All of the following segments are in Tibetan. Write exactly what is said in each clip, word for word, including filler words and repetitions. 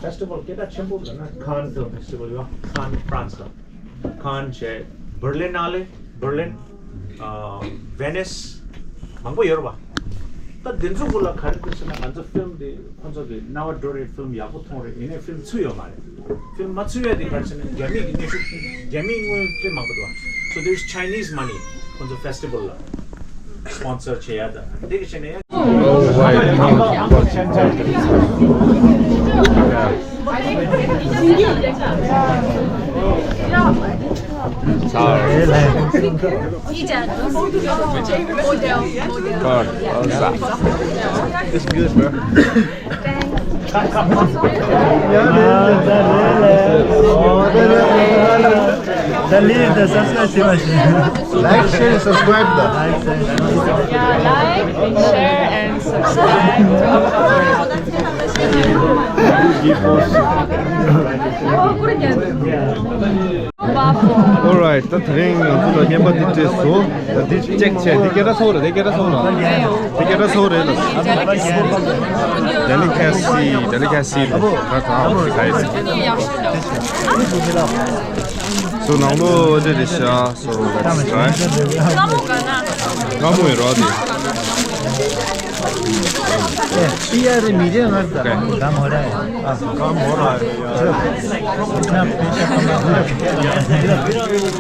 Festival སྐད་གྲགས་ཆེན་པོ་ལབ་ན་Cannes Film Festival ཡོད། Cannes France ལ། Cannes བྱས། Berlin ནང་ལ། Berlin ཨ། Venice མང་པོ་ཡོད་རེད་པ། ད་འདི་ཚོ་གུ་ལ་ག་རེ་འདུག་ཟེར་ན། ང་ཚོ་ཕིལམ་འདི་ཁོང་ཚོ་གི་རྣ་བ་འགྲོ་རེད། ཕིལམ་ཡག་པོ་མཐོང་རེད། ཡིན་ནའི་ཕིལམ་ཚུད་ཡོད་མ་རེད། ཕིལམ་མ་ཚུད་ཡ་དེ་ག་རེ་ཟེར་ན། རྒྱ་མི་གི་གནོན་ཤུགས། རྒྱ་མིའི་དངུལ་དཔེ་མང་པོ་འདུག་པ། So there's Chinese money ཁོང་ཚོ་ཕེ་སི་ཊི་བལ་ལ་སི་པོན་སར་བྱེད་ཡ་དང་དེ་གི་བྱས་ནས། It's good, bro. Like, share, subscribe. Yeah, like and share and subscribe. Alright, ད་དེ་རིང་ང་ཚོ་ལ་བརྙན་པར་འདི་བྲིས་སོང་། ད་འདི་ཅེག་བྱས། འདི་སྐད་གྲགས་ཚ་པོ་རེད། འདི་སྐད་གྲགས་ཚ་པོ་རེད། འདི་སྐད་གྲགས་ཚ་པོ་རེད་ལ། Delicacy, delicacy ད་ད་ཨོ་ཁེ་ད་ཡིན། So ནང་ལོགས་འདི་རེད་ཤག So let's try. ཀ་མོ་ཡོད་རོ་དེ། ཨེ། ཤི་ཡ་རེ་མི་རེ་ང་ད་ཀ་མོ་ར་ཡ། ཨ་ཀ་མོ་ར་ཡ།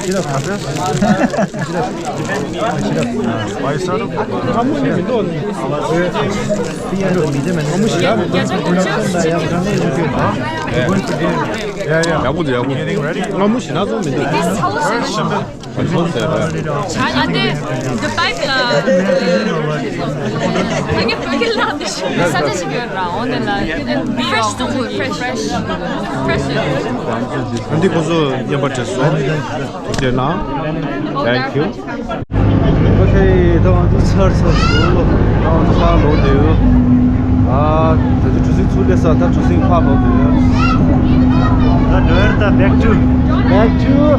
ཁྱེད་ར་ཁ་ཚ། ཁྱེད་ར་ཁ་ཚ། ཨ་བའི་སར་ཀ་མོ་ནི་མི་འདུག་ནི། ཤི་ཡ་རེ་མི་རེ་མ་ནི། ཀ་མོ་ཤི་ཡ་མི་འདུག་ཡ་ཡ། ཡག་པོ་འདུག་ཡག་པོ་འདུག་སྔ་མོ་ཞིག་ན་ཚོ་མི་འདུག་ཨ་ནི་the bike ལ། ཨ་ནི་བོད་སྐད་ལ་འདི་ས་ཆ་ཞིག་ཡོད་ར། འོ་དེ་ལ་fresh ཏོག་fresh fresh ཡོད། ཨ་འདི་ཁོ་ཚོ་བརྙན་པར་བྲིས་སོང་། ཐུགས་རྗེ་གནང་། Thank you. ཨོ་ཁེ། ད་ང་ཚོ་ཚར་ཚར་སོང་ལོ། ད་ང་ཚོ་ཕར་ལོག་བསྡད་ཡོད། ཨ། ད་ཚོ་གྲུ་གཟིངས་ཚུར་སླེབས་ས། ད་གྲུ་གཟིངས་ཕར་ལོག་བསྡད་ཡོད། ད་འགྲོ་ཡར་ད་back to back to ཨ་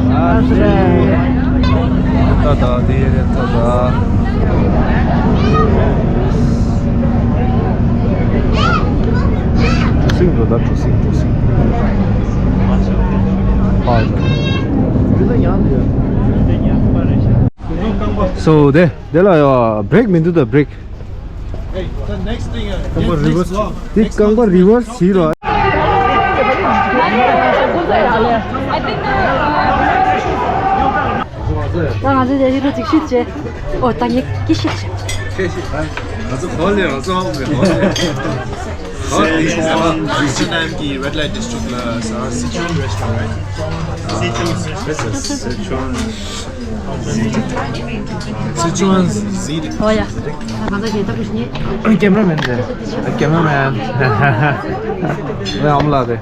ཨ་ད་ད་དེ་རེད་ད་ད། གྲུ་གཟིངས་འགྲོ་ད། གྲུ་གཟིངས་གྲུ་གཟིངས། ཕར་འགྲོ། So དེ་དེ་ལ་ཡ་break མི་འདུག་ད། break རྐང་པ་reverse། དེ་རྐང་པ་reverse བྱེད་རོགས། ད་ང་ཚོ་དེ་རིང་ལ་ཅིག་ཤིད་བྱས། ཨོ་ད་ངས་ཀི་ཤིད་བྱས། ང་ཚོ་གོ་ལེ། ང་ཚོ་ཧོབ་མེ་གོ་ལེ། Sichuan གི་red light district ལ་ས་Sichuan restaurant right? Sichuan. Sichuan. Sichuan ཟེར། ཨོ་ཡ། ད་གང་ཟག་གི་ལྟ་བུ་ཞིག་ནི། Cameraman དེ། Cameraman. ཨ་མ་ལགས་དེ།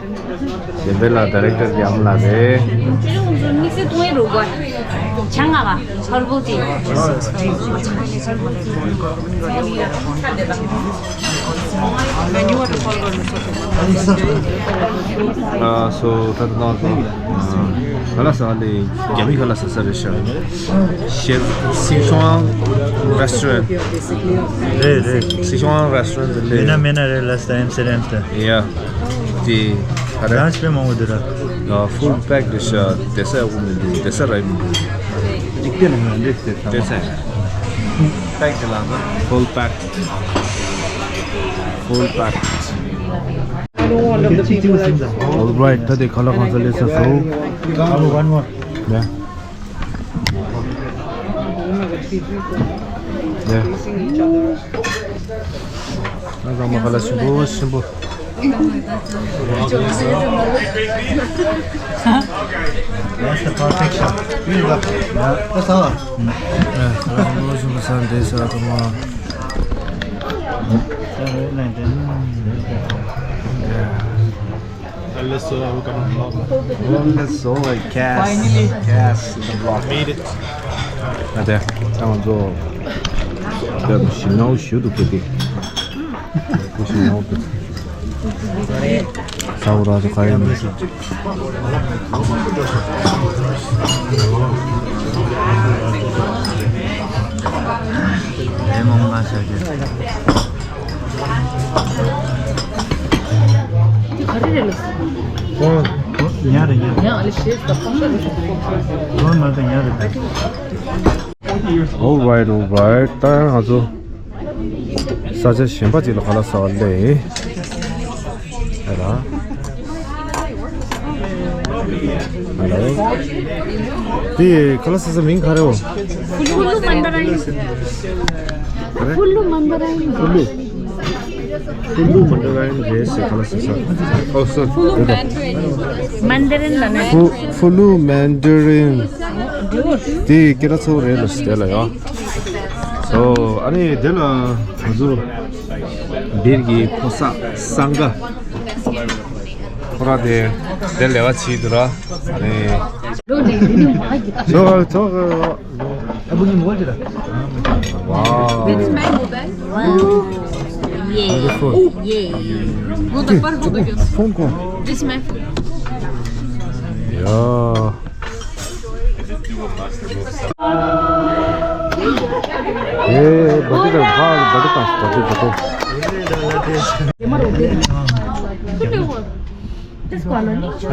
གཞན་པའི་ལ་director གི་ཨ་མ་ལགས་རེད། དམིགས་བསལ་གཏོང་ཡི་རུ་གོ། ཆང་ང་ག་ཧར་བུལ་ཊི། ཨ་སོ་ད་ད་ད་ང་ལ་ས་ལེ་རྒྱ་མི་ཁ་ལ་ས་ས་རེད་ཤག Sichuan restaurant རེད་རེད། Sichuan restaurant ལེ། མེད་ན་མེད་ན་རེད། last time ཟེར་ཡང་ད། ཡ། དེ་ག་རེ། རང་ཅི་པའི་མང་བོ་འདུག་ར། ཨ། full pack རེད་ཤག་དེ་ས་ཡག་པོ་མི་འདུག་དེ་ས་ར་ཡི་མི་འདུག་འཇིག་རྟེན་ལ་ངན་འདྲེ་ཟེར་ཚང་མ། དེ་ས་pack དེ་ལ་ན་full pack full pack Alright ད་དེ་ཁ་ལག་ཁང་ཚ་ལས་ས་སོ། ཡ། ཡ། ང་ཚང་མ་ཁ་ལག་ཞིམ་པོ་ཞིམ་པོ། That's the perfection. That's all. ཡ། ཁ་ལག་ཞིམ་པོ་ཞིམ་པོ་ཟ་འདྲེ་ས་ཚང་མ། Let's go, gas, gas in the block. Made it. ཨ་དེ་ད་ང་ཚོ་ད་ཞིམ་ནའོ་ཞུ་འདུག་གི་དེ། ཁུ་ཞིམ་ནའོ་གི། ས་འོ་ར་ཚོ་ག་ཡོད་མེད་ཤག་ལེ་མོང་མ་ཤ་རྒྱུ། ཨོ། ཉལ་རེད་ཉལ་རེད། ཨོ་མ་ད་ཉལ་རེད། All right, all right. ད་ང་ཚོ་ས་ཆ་གཞན་པ་ཅིག་ལ་ཁ་ལག་ཟ་བ་སླེབས། ཨ་ལ། ཨ་ལ། དེ་ཁ་ལག་ཟ་ས་མིང་ག་རེ་བ། ཕུ་ལུ་མན་དཱ་རིན། ཕུ་ལུ་མན་དཱ་རིན། ཕུ་ལུ། ཕུ་ལུ་མན་དཱ་རིན་རེད་ཟེར་ཁ་ལག་ཟ་ས། ཨོ་སོ། ཕུ་ལུ་མན་དཱ་རིན། མན་དཱ་རིན་ལ་ནི། ཕུ་ཕུ་ལུ་མན་དཱ་རིན། དེ་སྐད་གྲགས་ཚ་པོ་རེད་ལ་ཟེར་ལ་ཡ། སོ་ཨ་ནི་དེ་ལ་ང་ཚོ་སྦིར་གྱི་ཕོ་གསར་སང་ག་ཁོ་ར་དེ་དེ་ལས་ཀ་བྱེད་འདུག་ར། ཨ་ནི། ཚོགས་ཚོགས། Wow. Wow. Yeah. Beautiful. Yeah. What the fuck do you? Phone call. This is my phone. Yeah. Yeah, butter, butter, butter, butter. This one. This one.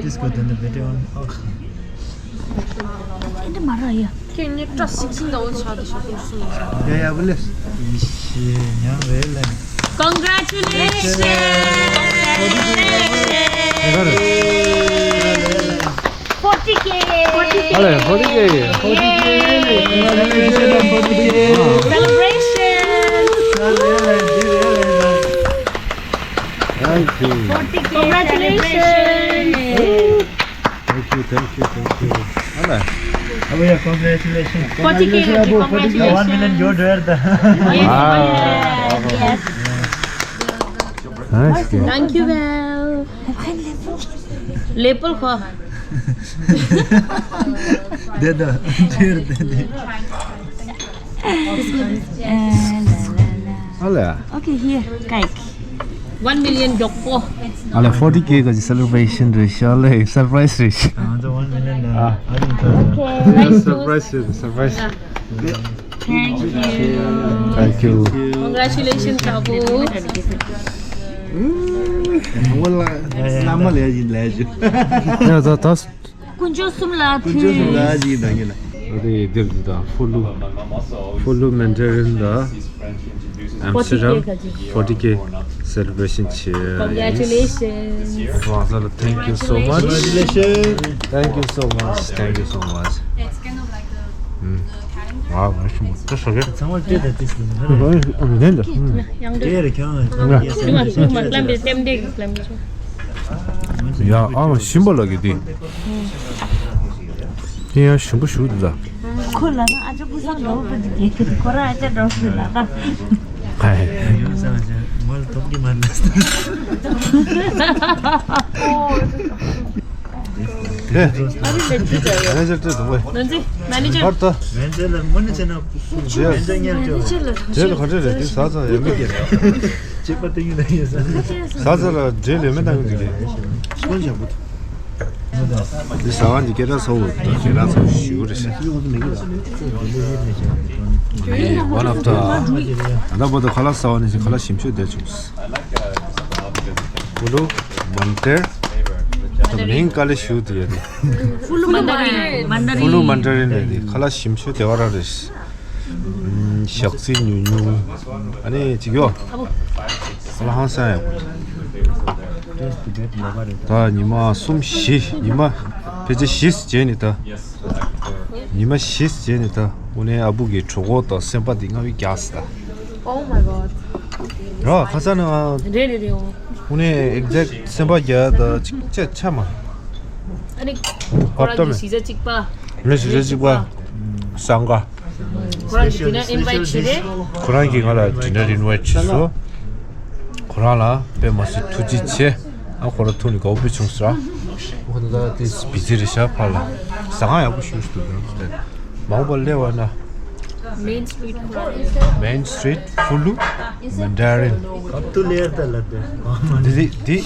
This one. This one. ཁྱེད་ཉིད་བཀྲ་ཤིས་ཤིང་དང་འོ་ཆ་དེ་ཤོག་ཁུངས་སུ། ཡ་ཡ་བུ་ལེ། ཡི་ཤེས་ཉང་རེད་ལེ། Congratulations! Forty K! ཨ་ལེ། Forty K! Forty K! Congratulations! Celebration! Thank you. Forty K! Congratulations! Thank you, thank you, thank you. Hello. Oh yeah, congratulations. Forty K, congratulations. One million job there. Yes. Ah. Yes. Nice. Thank you well. Level ko. Deda, dear, deda. ཨ་ལེ། Okay, here, cake. One million ཡག་པོ། ཨ་ལེ། Forty K གི་celebration རེད་ཤག་ལེ། Surprise རེད་ཤག་ང་ཚོ་one million ལ། ཨ། Okay, thank you. Surprise རེད། Surprise. Thank you. Thank you. Congratulations, Babu. ང་ལ་ལ་མ་ལས་ཡིན་ལས་ཞུ། ཡ་ད་ད། དཀོན་མཆོག་གསུམ་ལ་ཕུལ། དཀོན་མཆོག་གསུམ་ལ་ཡིན་ད་ངེད་ལ། ཨ་རེ། འདིར་འདི་དང་ཕུ་ལུ། ཕུ་ལུ་མན་ཌ་རིན་དང་ཨམ་སི་ཊར་ཌམ། Forty K celebration བྱས། Congratulations. ཨ་ལ། Thank you so much. Congratulations. Thank you so much. Thank you so much. ཨ། ང་ཞིམ་པོ་ད་ཟ་གི། ཚང་མ་སྤྲད་ད་ཏིས་ལ། ཨ་ནི་འདི་འདི། ཡང་འདྲ། སྤྲད་རེ་ཁྱོད་ང་། ཡ། ཨ་མ་ཞིམ་པོ་ལ་གི་འདི། དེ་ཡང་ཞིམ་པོ་ཞུ་འདུག་ད། ཁོ་ལ་ན་ཨ་ཅག་ཀུ་སང་ལོ་པ་འདི་གེ་ཁོ་ར་ཨ་ཅག་འགྲོ་སུ་ལ་ད། ཧའི། ཡོང་ས་ཨ་ཅག་མོལ་ཐོབ་གི་མ་འདུག་ད། ཨ་རི་མེ་ཇར་ཏྲེ་དུ་བས། མན་ཇར་མན་ཇར། བར་ད། མན་ཇར་ལ་མོ་ནི་ཆེ་ན། མན་ཇར་ཉར་ཅོ། མན་ཇར་ལ་ག་འདྲ་རེད། དེ་ཟ་ཚང་ཡོད་མི་སྐྱེ་ན། ཅེ་པ་ཏིང་ཡིན་ན་ཡིན་ས། ཟ་ཚང་ལ་འབྲེལ་ཡོད་མེད་བཏང་གི་འདུག་གས། འདི་ཟ་བ་འདི་སྐད་གྲགས་ཚ་བོ་དང་སྐད་གྲགས་ཚ་བོ་ཞིག་རེད་ཟེར། ཨེ། One of the། ད་ལྟ་བར་དུ་ཁ་ལག་ཟ་བ་ནས་ཁ་ལག་ཞིམ་ཤོས་དེ་བྱུང་། ཕུ་ལུ་མན་ཌ་རིན། ད་མིང་དཀའ་ལས་ཞུ་དེ་ཡོད་རེད། ཕུ་ལུ་མན་ཌ་རིན། ཕུ་ལུ་མན་ཌ་རིན་རེད། དེ་ཁ་ལག་ཞིམ་ཤོས་དེ་བ་ར་རེད། ཞག་ཚི་ཉུང་ཉུང་། ཨ་ནི་ཅིག་ཡོ། ལ་ཧང་སང་ཡག་པོ། ད་ཉི་མ་གསུམ་བཞི། ཉི་མ་ཕལ་ཆེར་བཞི་རྗེས་ནས་ད། ཉི་མ་བཞི་རྗེས་ནས་ད་དངོས་གནས་ཨ་བུ་གི་གྲོད་ཁོག་དང་སེམས་པ་འདི་ལྔ་བའི་རྒྱགས་ད། Oh my god. ར་ཁ་སང་ན། རེད་རེད་རེད། འོ། དངོས་གནས་ཨེག་ཛེག་སེམས་པ་རྒྱགས་ད་ཅིག་ཅེ་ཆ་མ། ཨ་ནི་ཁོ་རང་གི་གཞིས་ཆགས་གཅིག་པ། ངའི་གཞིས་ཆགས་གཅིག་པ། སང་ག་ཁོ་རང་གི་ཌི་ནར་ཨིན་ཝའི་ཊི་བྱས་རེད། ཁོ་རང་གིས་ང་ལ་ཌི་ནར་ཨིན་ཝའི་ཊི་བྱས་སོང་། ཁོ་རང་ལ་དཔེ་མ་སྲིད་ཐུགས་རྗེ་ཆེ། ཨ་ཁོ་རང་ཐུག་ནས་དགའ་པོ་དཔེ་བྱུང་སོང་ར། ཁོ་ད་ལྟ་དེ་བི་ཛི་རེད་ཤག་ཕར་ལ། ཟ་ཁང་ཡག་པོ་ཞེ་པོ་ཞིག་འདུག་མ་འོངས་པར་སླེབས་པ་ན། Main Street Main Street ཕུ་ལུ་མན་ཌ་རིན། ཨབ་ཏུ་ལེར་ད་ལ་དེ། འདི་འདི་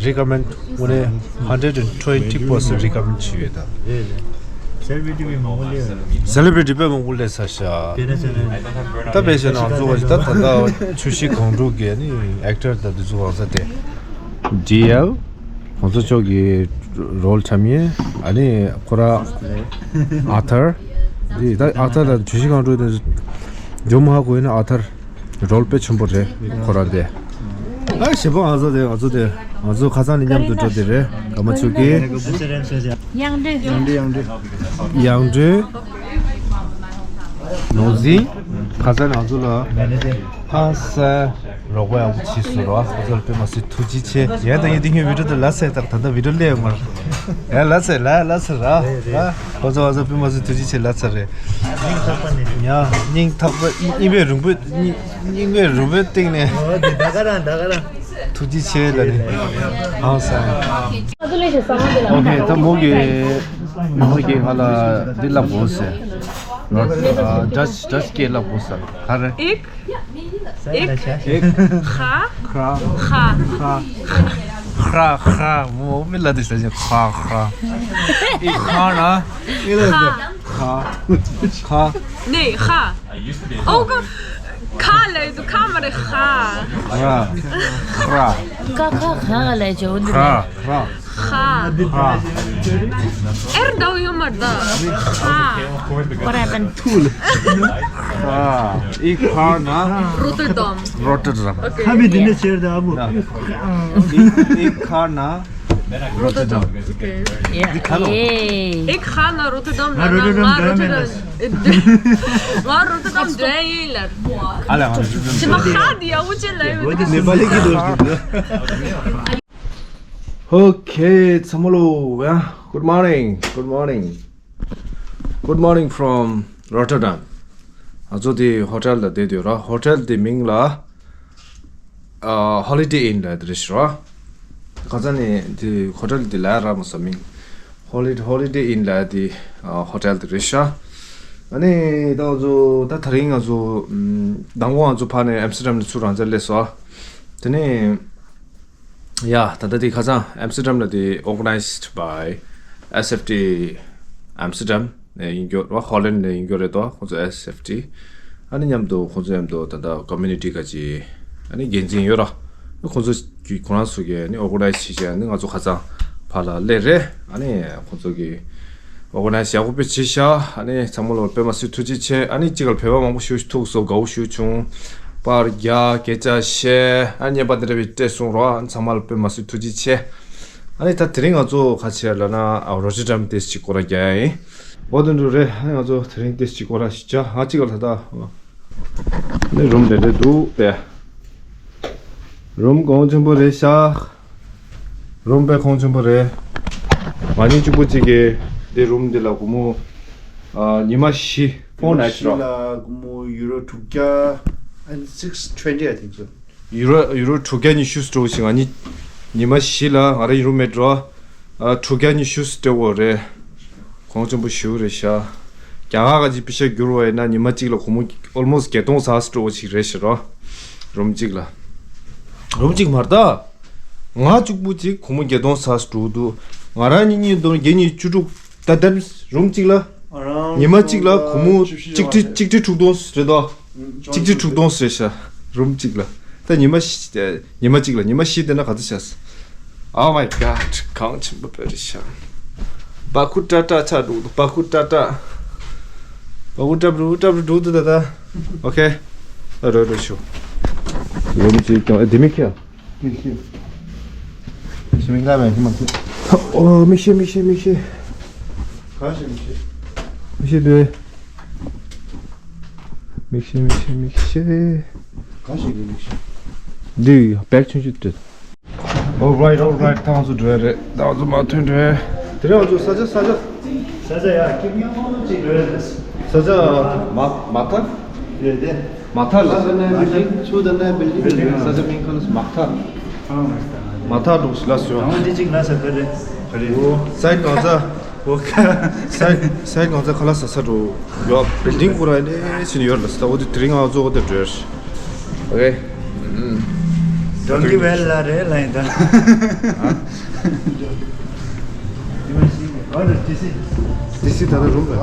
རི་ཀོ་མེན་ཌི། དངོས་གནས་hundred and twenty percent རི་ཀོ་མེན་ཌི་བྱས་ཡོད་ད། རེད་རེད། སེ་ལེ་བྷི་རི་ཊི་དཔེ་མང་པོ་སླེབས་ཚར་ཤག་དཔེ་ན་ཆ་ན། ད་དཔེ་བཤད་ན་ང་ཚོ་བ་ཞིག་ད་ད་ད་ཆུ་བཞི་སྒང་དྲུག་གི་ནི་ཨེག་ཊར་ད་དེ་ཚོ་བང་ས་དེ། ཌི་ཨེལ། ཁོང་ཚོ་ཕྱོགས་ཀྱི་རོལ་འཁྲབ་མཁན། ཨ་ནི་ཁོ་ར་ཨར་ཐར། འདི་ད་ཨར་ཐར་ལ་ཆུ་བཞི་སྒང་དྲུག་དེ་ཇོ་མོ་ཧ་གོ་ཡིན་ན་ཨར་ཐར་རོལ་དཔེ་ཆེན་པོ་རེད་ཁོ་ར་དེ། ཨ་ཞེ་པོ་ང་ཚོ་དེ་ང་ཚོ་དེ་ང་ཚོ་ཁ་སང་ནས་མཉམ་དུ་འགྲོ་དེ་རེད། ཀརྨ་ཆོས་སྐྱིད། དབྱངས་སྒྲོན། དབྱངས་སྒྲོན། དབྱངས་སྒྲོན། ནོར་འཛིན། ཁ་སང་ང་ཚོ་ལ་ཧང་སང་རོགས་པ་ཡག་པོ་བྱས་སོང་ར། ཁོ་ཚོར་དཔེ་མ་སྲིད་ཐུགས་རྗེ་ཆེ། ཡ་ད་ངས་འདི་སྔོན་བི་ཌིའོ་དེ་ལབ་ཚར། ད་ད་ལྟ་བི་ཌིའོ་སླེབས་ཡོད་མ་རེད། ཡ་ལབ་ཚར་ལ་ལབ་ཚར་ར། ཁོ་ཚོ་ང་ཚོ་དཔེ་མ་སྲིད་ཐུགས་རྗེ་ཆེ་ལབ་ཚར་རེད། སྙིང་ཐག་པ་ནས། ཡ་སྙིང་ཐག་པ་སྙིང་པའི་རུས་པའི་སྙིང་སྙིང་པའི་རུས་པའི་གཏིང་ནས། ཨོ་དེ་ད་ག་རང་ད་ག་རང་། ཐུགས་རྗེ་ཆེ་ལ་ནི། ཧང་སང་། ཨོ་ཁེ། ད་མོ་གི་མོ་གི་ང་ལ་འདི་ལབ་དགོས་ཟེར། ཌ་ཅི་ཌ་ཅི་སྐད་ལབ་དགོས་ཟེར། ག་རེ། ཨིག་ཨིག་ཁ་ཁ་ཁ་ཁ་ཁ། མོ་མི་ལ་དེ་ཟེར་ཁ་ཁ། ཨིག་ཁ་ན། ཁ་ཁ་ཁ། ནེ་ཁ། ཨོ་ག་ཁ་ལ་ཡོད་ཁ་མ་རེད་ཁ། ཁ་ཁ་ཁ་ལ་ཡོད་ཁ་ཁ། ཁ། ཨེར་འདྲ་བོ་ཡོད་མ་རེད་ད། ཁ། What happened? ཁ། ཨིག་ཁ་ན། Rotterdam. Rotterdam. Okay. ཁ་མི་འདི་ནས་ཆེར་ད་ཨ་བུ། ཨིག་ཁ་ན། Rotterdam. Okay. Yeah. འདི་ཁ་ལོ། ཨིག་ཁ་ན་Rotterdam ལ་ན། ང་Rotterdam འགྲོ་ཡིན་ལ། ཨ་ལ་ང་Rotterdam ཞི་མ་ཁ་འདི་ཡག་པོ་ཅན་ལ་ཡོད། ནེ་པ་ལི་གི་དོ། Okay, ཚང་མ་ལོ། Good morning. Good morning. Good morning from Rotterdam. ང་ཚོ་དེ་ཧོ་ཊེལ་ལ་བསྡད་ཡོད་ར། ཧོ་ཊེལ་དེ་མིང་ལ་ཨ་Holiday Inn ལབ་དེ་རེད་ཤག་ར། ཁ་སང་ནས་དེ་ཧོ་ཊེལ་དེ་ལབ་ར་མ་ས་མིང་Holiday Holiday Inn ལབ་དེ་ཨ་ཧོ་ཊེལ་དེ་རེད་ཤག་ཨ་ནི་ད་ང་ཚོ་ད་དེ་རིང་ང་ཚོ་མདང་དགོང་ང་ཚོ་ཕར་ནས་ཨམ་སི་ཊར་ཌམ་ནས་ཚུར་རང་བཙན་སླེབས་སོང་། དེ་ནས། ཡ། ད་ལྟ་དེ་ཁ་སང་ཨམ་སི་ཊར་ཌམ་ལ་དེ་organized by S F T Amsterdam ནས་ཡིན་རྒྱུ་རེད་བ། ཧོ་ལན་ནས་ཡིན་རྒྱུ་རེད་དོ། ཁོང་ཚོ་S F T། ཨ་ནི་མཉམ་དུ་ཁོང་ཚོ་མཉམ་དུ་ད་ལྟ་community ག་ཅི་ཨ་ནི་འགན་འཛིན་ཡོད་ར། ཁོང་ཚོ་གི་ཁོ་རང་ཚོ་གི་ཨ་ནི་organize བྱེད་བྱས་ཨ་ནི་ང་ཚོ་ཁ་སང་ཕར་ལ་སླེབས་རེད། ཨ་ནི་ཁོང་ཚོ་གི་organize ཡག་པོ་དཔེ་བྱས་ཤག་ཨ་ནི་ཚང་མ་ལ་དཔེ་མ་སྲིད་ཐུགས་རྗེ་ཆེ། ཨ་ནི་གཅིག་ལ་བོད་པ་མང་པོ་ཞིག་ཐུག་སོང་། དགའ་བོ་ཞིག་བྱུང་། པར་རྒྱག་སྐད་ཆ་བཤད། ཨ་བརྙན་པར་འདི་འདྲ་བའི་སྤྲད་སོང་རོགས། ཨ་ཚང་མ་ལ་དཔེ་མ་སྲིད་ཐུགས་རྗེ་ཆེ། ཨ་ནི་ད་དེ་རིང་ང་ཚོ་ག་ཅི་ལབ་ན་ཨ་རོ་ཊར་ཌམ་ཏོག་ཙམ་ཅིག་སྐོར་ར་རྒྱག་ཡ་ཡིན། འོ་དེ་འདྲ་རེད། ཨ་ནི་ང་ཚོ་དེ་རིང་ཏོག་ཙམ་ཅིག་སྐོར་ར་ཞིག་བྱ། ཨ་གཅིག་ལ་ད་ལྟ་ཨ་ནི་རུམ་རེ་རེ་འདུག་པས། རུམ་གོང་ཆེན་པོ་རེད་ཤག་རུམ་དཔེ་གོང་ཆེན་པོ་རེད། ང་གཉིས་གཅིག་པུ་གཅིག་གིས་འདི་རུམ་འདི་ལ་སྒོར་མོ་ཨ་ཉི་མ་བཞི། Four nights ར། ཉི་མ་བཞི་ལ་སྒོར་མོ་ཡུ་རོ་དྲུག་བརྒྱ། And six twenty, I think so. ཡུ་རོ་ཡུ་རོ་དྲུག་བརྒྱ་ཉི་ཤུ་སྤྲོད་ཞིག་ང་གཉིས་ཉི་མ་བཞི་ལ་ང་རང་ཡུ་རོ་མེད་འགྲོ། ཨ་དྲུག་བརྒྱ་ཉི་ཤུ་སྤྲད་འོ་རེད། གོང་ཆེན་པོ་ཞེ་པོ་རེད་ཤག་རྒྱ་གར་ག་ཅིག་པེ་ཤ་བསྒྱུར་བ་ཡིན་ན་ཉི་མ་གཅིག་ལ་སྒོར་མོ་almost བརྒྱད་སྟོང་ཙམ་སྤྲོད་འོ་ཞིག་རེད་ཤག་ར། རུམ་གཅིག་ལ། རུམ་གཅིག་མ་རེད་ད། ང་གཅིག་པུ་གཅིག་སྒོར་མོ་བརྒྱད་སྟོང་ཙམ་འགྲོ་འདུག་ང་རང་གཉིས་གཉིས་བསྡོམས་བརྒྱད་གཉིས་བཅུ་དྲུག་ད་ལྟ་རུམ་གཅིག་ལ། ཉི་མ་གཅིག་ལ་སྒོར་མོ་གཅིག་ཁྲི་གཅིག་ཁྲི་དྲུག་སྟོང་རེད་དོ། གཅིག་ཁྲི་དྲུག་སྟོང་རེད་ཤག་རུམ་གཅིག་ལ། ད་ཉི་མ་བཞི་ཉི་མ་གཅིག་ལ་ཉི་མ་བཞི་བསྡད་ན་ག་ཚོད་ཤག Oh my god, གོང་ཆེན་པོ་དཔེ་རེད་ཤག་བ་ཀུ་ཏྲ་ཏྲ་ཆགས་འདུག་བ་ཀུ་ཏྲ་ཏྲ། བ་ཀུ་ཏྲ་པྲུ་ཏྲ་པྲུ་འདུག་ད་ད། ཨོ་ཁེ། ཨ་རོ་རོ་ཤོ། རུམ་གཅིག་ཀྱང་ཨེ་དེ་མི་ཁྱེར། མིག་ཤེལ། ཤེལ་མིག་ལ་མེད་ཤེལ་མ་ཐུབ། ཨོ་མིག་ཤེལ་མིག་ཤེལ་མིག་ཤེལ། ག་ཤེལ་མིག་ཤེལ། མིག་ཤེལ་དུ། མིག་ཤེལ་མིག་ཤེལ་མིག་ཤེལ། ག་ཤེལ་གི་མིག་ཤེལ། འདི་བེག་ཆུང་ཆུང་དུ། Alright, alright. ད་ང་ཚོ་འགྲོ་ཡ་རེད། ད་ང་ཚོ་མ་ཐོན་འགྲོ་ཡ། དེ་རིང་ང་ཚོ་ས་ཆ་ས་ཆ། ས་ཆ་ཡ་ཁྱིམ་ཉག་མོ་ཅིག་འགྲོ་ཡ་རེད། ས་ཆ་མ་མ་ཐག་རེད་དེ། མ་ཐག་ལ། ས་ཆ་ནས་བིལ་ཌིང་ཚུར་དང་ནས་བིལ་ཌིང་རེད། ས་ཆ་མིང་ཁ་ལ་མ་ཐག་མ་ཐག་འདུག་ལ་སོ། ཡང་འདི་ཅིག་ན་ས་ཁ་རེད། ཁ་རེད། ས་ཡི་གང་ས། ས་ཡི་གང་ས་ཁ་ལ་ས་ས་འགྲོ་ཡོད། བིལ་ཌིང་ཁོ་ར་ནས་ཕྱིན་ཡོད་ལ་ས། འོ་དེ་དེ་རིང་ང་ཚོ་འོ་དེ་འགྲོ་ཡ་རེད། ཨོ་ཁེ། ཨུམ། ཌོན་ཀི་ཝེལ་ལ་རེད་ལ་ཡིན་ད། ཨ། ཌི་སི་ད་ལྟ་རུམ་ལ།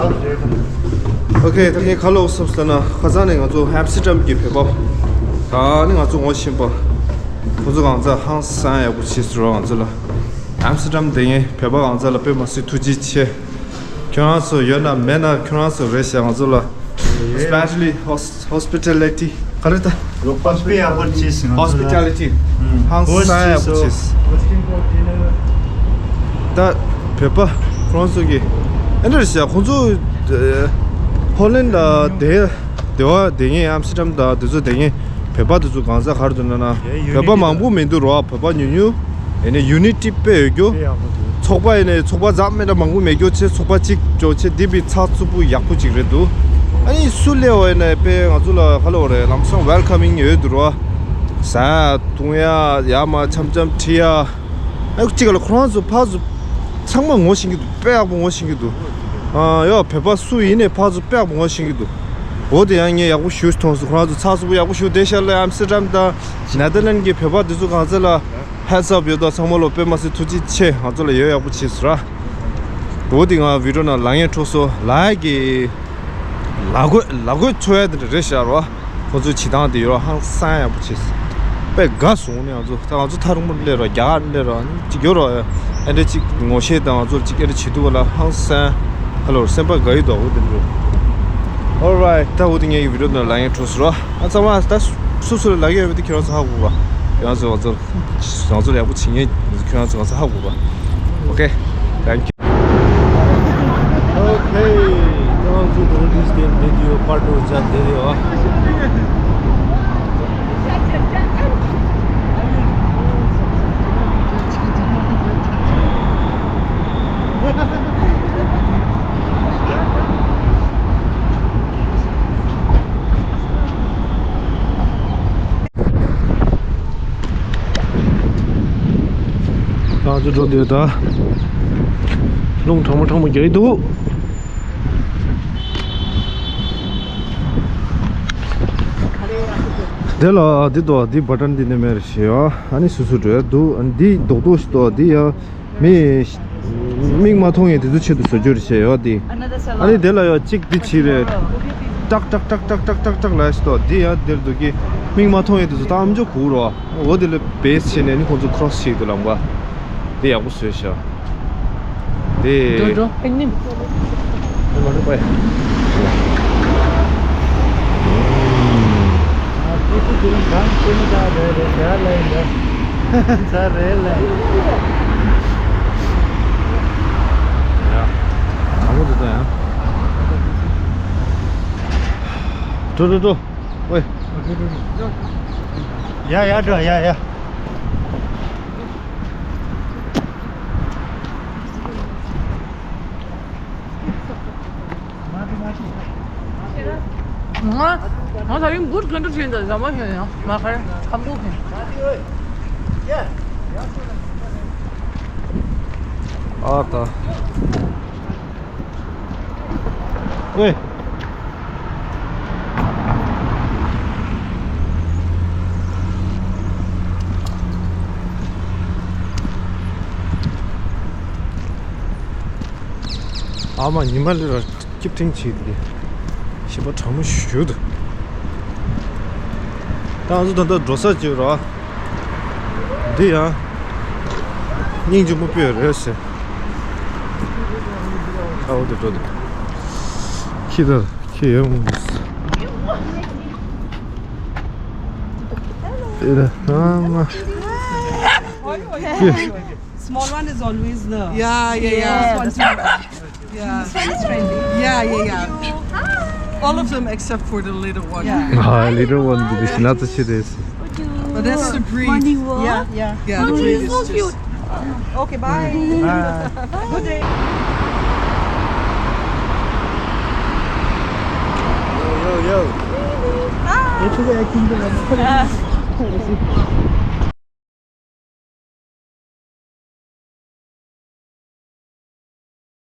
ཨོ་ཁེ། ད་ངས་ག་ལབ་བསམ་ཟེར་ན། ཁ་སང་ནས་ང་ཚོ་ཨམ་སི་ཊར་ཌམ་གྱི་བོད་པ་ད་ནི་ང་ཚོ་ངོ་ཤེས་པ། ཁོ་ཚོ་གང་ཚ་ཧང་སང་ཡག་པོ་བྱས་སོང་ར། ང་ཚོ་ལ་ཨམ་སི་ཊར་ཌམ་དེ་ངས་བོད་པ་གང་ཚ་ལ་དཔེ་མ་སྲིད་ཐུགས་རྗེ་ཆེ། ཁྱོད་རང་ཚོ་ཡོད་ན་མེད་ན་ཁྱོད་རང་ཚོ་རེད་ཤག་ང་ཚོ་ལ། Especially hos- hospitality ག་རེ་ད། རོགས་པ་དཔེ་ཡག་པོ་བྱས་སོང་ང་ཚོ་ལ། Hospitality ཧང་སང་ཡག་པོ་བྱས་སོང་། ད་བོད་པ་ཁོང་ཚོ་གི་ཨེ་འདྲ་རེད་ཤག་ཁོང་ཚོ་ཧོ་ལན་ལ་དེ་དེ་བ་དེ་ངས་ཨམ་སི་ཊར་ཌམ་དང་དེ་ཚོ་དེ་ངས་བོད་པ་དེ་ཚོ་གང་ཟག་ག་རེ་འདུག་ན་ན་བོད་པ་མང་པོ་མི་འདུག་རོ། བོད་པ་ཉུང་ཉུང་། ཡིན་ནའི་ཡུ་ནི་ཊི་དཔེ་ཡོད་རྒྱུ། ཚོགས་པ་ཡིན་ནའི་ཚོགས་པ་རྫམ་མེད་འདྲ་མང་པོ་མེད་རྒྱུ་ཆེ། ཚོགས་པ་གཅིག་ཅོ་ཆེ་འདི་བི་ཚགས་ཚུད་པོ་ཡག་པོ་གཅིག་རེད་འདུག་ཨ་ནི་སུ་སླེབས་པ་ཡིན་ནའི་དཔེ་ང་ཚོ་ལ་ཧ་ལོ་རེད། ལམ་སང་ཝེལ་ཀམ་མིང་ཡོད་འདུག་རོ། ཟ་འཐུང་ཡ་ཡ་མ་འཆམ་འཆམ་ཁྲིད་ཡ། ཨ་གཅིག་ལ་ཁོ་རང་ཚོ་ཕར་ཚུར་ཚང་མ་ངོ་ཤེས་ཀྱི་འདུག་དཔེ་ཡག་པོ་ངོ་ཤེས་ཀྱི་འདུག་ཨ་ཡོ་བོད་པ་སུ་ཡིན་ནའི་ཕར་ཚུར་དཔེ་ཡག་པོ་ངོ་ཤེས་ཀྱི་འདུག་འོ་དེ་ཡང་ངས་ཡག་པོ་ཞུ་མཐོང་སོང་། ཁོ་རང་ཚོ་ཚགས་ཚུད་པོ་ཡག་པོ་ཞུ། དེ་ཤར་ལ་ཨམ་སི་ཊར་ཌམ་དང་ནེ་དར་ལན་གྱི་བོད་པ་དེ་ཚོ་གང་ཚ་ལ་ཧེ་ཌི་སི་ཨབ་ཡོད་དོ། ཚང་མ་ལོ་དཔེ་མ་སྲིད་ཐུགས་རྗེ་ཆེ། ང་ཚོ་ལ་ཡོད་ཡག་པོ་བྱས་སོང་ར། འོ་དེ་ང་བི་ཌི་ཡོ་ནང་ལ་ངས་འཕྲོ་སོ་ལ་གི་ལ་གོས་ལ་གོས་འཚོ་ཡ་དེ་འདྲ་རེད་ཤག་རོ། ཁོ་ཚོའི་བྱེད་སྟངས་དེ་ཡོད་རོ། ཧང་སང་ཡག་པོ་བྱས། དཔེ་དགའ་སོང་ནས་ང་ཚོ་ད་ང་ཚོ་ཐག་རིང་པོ་སླེབས་རོ། རྒྱ་གར་སླེབས་རོ་ཅིག་ཡོད་རོ། ཨེ་འདྲ་ཅིག་ངོ་ཤེས་དང་ང་ཚོར་ཅིག་ཨེ་འདྲ་བྱེད་ཐུབ་པ་ལ་ཧང་སང་། ཧ་ལོ་སེམས་པ་དགའ་ཡི་འདུག་འོ་དེ་འདྲ། Alright ད་འོ་དེ་ངའི་བི་ཌི་ཡོ་ནང་ལ་ངས་འཕྲོ་སོ་རོ། ཨ་ཚང་མ་ད་སུ་སུ་ལ་ལ་གི་ཡོད་པ་དེ་ཁྱེད་རང་ཚོ་ཧ་གོ་རོ། ཁྱེད་རང་ཚོ་ང་ཚོར་ང་ཚོར་ཡག་པོ་བྱེད་མཁན་ཁྱེད་རང་ཚོ་ང་ཚོ་ཧ་གོ་རོ། Okay thank you. Okay, now to the this day video part two chat video. ང་ཚོ་འགྲོ་འདོད་ད། རླུང་གྲང་མོ་གྲང་མོ་རྒྱག་གི་འདུག་དེ་ལ་འདི་དོ་འདི་བ་ཊན་འདི་ནས་མེར་ཞེས་ཡོ། ཨ་ནི་སུ་སུ་འགྲོ་ཡ་འདུག་ཨ་ནི་འདི་རྡོག་རྡོག་ཞིག་དོ་འདི་ཡ། མི་མིག་མ་མཐོང་ཡས་དེ་ཚོ་ཆེད་དུ་བཟོ་རྒྱུ་རེད་བཤད་ཡོད་དེ། ཨ་ནི་དེ་ལ་ཡོད་གཅིག་འདི་བྱིས་རེད། ཏག་ཏག་ཏག་ལ་ཞིག་ཏོ་འདི་ཡང་འདིར་འདུག་གི། མིག་མ་མཐོང་ཡས་དེ་ཚོ་ད་ཨམ་ཅོག་གུག་རོ། འོ་དེ་ལ་བེས་བྱས་ནས་ནི་ཁོང་ཚོ་ཁྲོ་སི་བྱེད་དུ་ལམ་པ། དེ་ཡག་པོ་བཟོས་ཤག་དེ། འགྲོ་འགྲོ་ཨེ་ནི། འགྲོ་འགྲོ་འགྲོ། ཡ་ཡ་འགྲོ་ཡ་ཡ། ང་ང་ད་རིང་གུར་ག་འདྲ་བྱས་འདུག་ཟ་མ་ཤེས་ཡང་མ་ཁར་ཁམ་བུ་ཁེ། ཨ་ད། ཨོའེ། ཨ་མ་ཉི་མ་ལི་ར་སྐྱིབ་ཐེངས་ཆེ་དེ། ཞེ་པོ་གྲང་མོ་ཞུ་འདུག་ད་ང་ཚོ་ད་ལྟ་འགྲོ་ས་ཅིག་ར། འདི་ཡང་སྙིང་རྗེ་མོ་དཔེ་རེད་ཟེར། ཁ་འོ་དེ་འགྲོ་དེ། ཁྱི་ད་ཁྱི་ཡོད་མོ། དེ་ད་ཨ་མ། ཁྱི། Small one is always the Yeah, yeah, yeah. First one to Yeah. It's friendly. Yeah, yeah, yeah. All of them except for the little one. Yeah. 아, little one. But that's the breed. Morning walk. Yeah, yeah. Yeah, the breed is so cute. Okay, bye. Bye. Good day. Yo, yo, yo. Hi. It's okay, I can do it.